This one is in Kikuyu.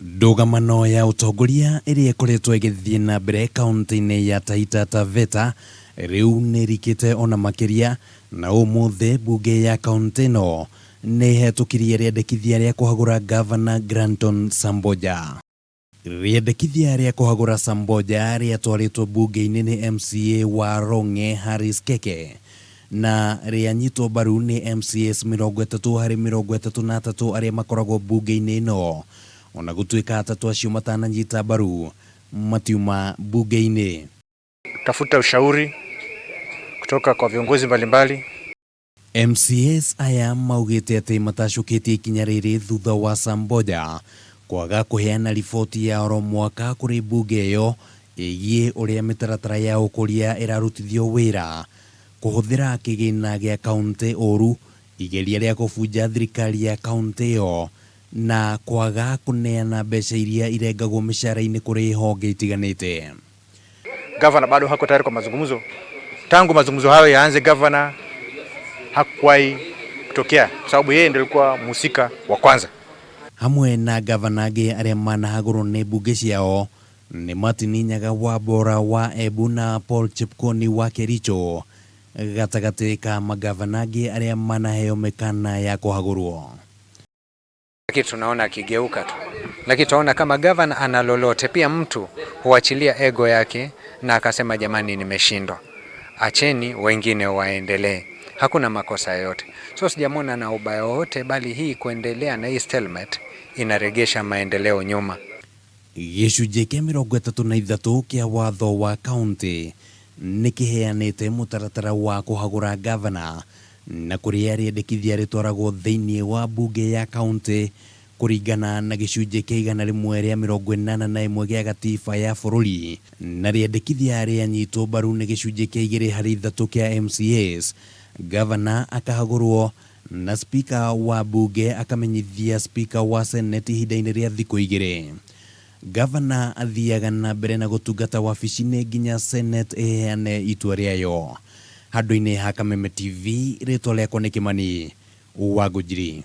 Ndũgamano ya ũtongoria ĩrĩa ĩkoretwo ĩgĩthiĩ na mbere kaunti-inĩ ya Taita Taveta rĩu nĩ ĩrikĩte ona makĩria na ũmũthĩ mbunge ya kaunti ĩno nĩ ĩhetũkirie rĩendekithia rĩa kũhagũra ngavana Granton Samboja. Rĩendekithia rĩa kũhagũra Samboja rĩatwarĩtwo mbunge-inĩ nĩ MCA wa Rong'e Harris Keke na rĩanyitwo mbaru nĩ MCAs 30 harĩ 33 arĩa makoragwo mbunge-inĩ ĩno. Ona gũtuĩka atatũ acio matananyita mbaru matiuma mbunge-inĩ. Tafuta ushauri kutoka kwa viongozi mbalimbali. MCAs aya maugĩte atĩ matacũkĩtie ikinya rĩrĩ thutha wa Samboja kwaga kũheana riboti ya oro mwaka kũrĩ mbunge ĩyo ĩgiĩ ũrĩa mĩtaratara ya ũkũria ĩrarutithio wĩra, kũhũthĩra kĩgĩna gĩa kaunti ũru, igeria rĩa kũbunja thirikari ya kaunti ĩyo na kwaga kũneana mbeca iria irengagwo mĩcara-inĩ kũrĩ honge itiganĩte. Gavana bado hako tayari kwa mazungumzo. Tangu mazungumzo hayo yaanze, gavana hakuwahi kutokea kwa sababu yeye ndiye alikuwa mhusika wa kwanza. Hamwe na gavana angĩ arĩa manahagũrwo nĩ mbunge ciao nĩ Martin Nyaga wa Bora wa Embu na Paul Chepkwony wa Kericho, gatagatĩ ka magavana angĩ arĩa manaheo mĩkana ya kũhagũrwo. Lakini tunaona akigeuka tu, lakini tunaona kama gavana ana lolote pia, mtu huachilia ego yake na akasema jamani, nimeshindwa, acheni wengine waendelee, hakuna makosa yoyote. So sijamwona na ubaya wowote, bali hii kuendelea na hii stalemate inaregesha maendeleo nyuma. Gĩcunjĩ kĩa 33 kĩa watho wa kaunti nĩ kĩheanĩte mũtaratara wa kũhagũra gavana na kũrĩa rĩendekithia rĩtwaragwo thĩinĩ wa mbunge ya kaunti kũringana na gĩcunjĩ kĩa 181 gĩa gatiba ya bũrũri, na rĩendekithia rĩanyitwo mbaru nĩ gĩcunjĩ kĩa 2 harĩ 3 kĩa MCAs, gavana akahagũrwo na spika wa mbunge akamenyithia spika wa seneti ihinda-inĩ rĩa thikũ 2. Gavana athiaga na mbere na gũtungata wabici-inĩ nginya senate ĩheane itua rĩayo. Handũ-inĩ ha Kameme TV, rĩtwa rĩakwa nĩ Kĩmani wa Ngũnjiri.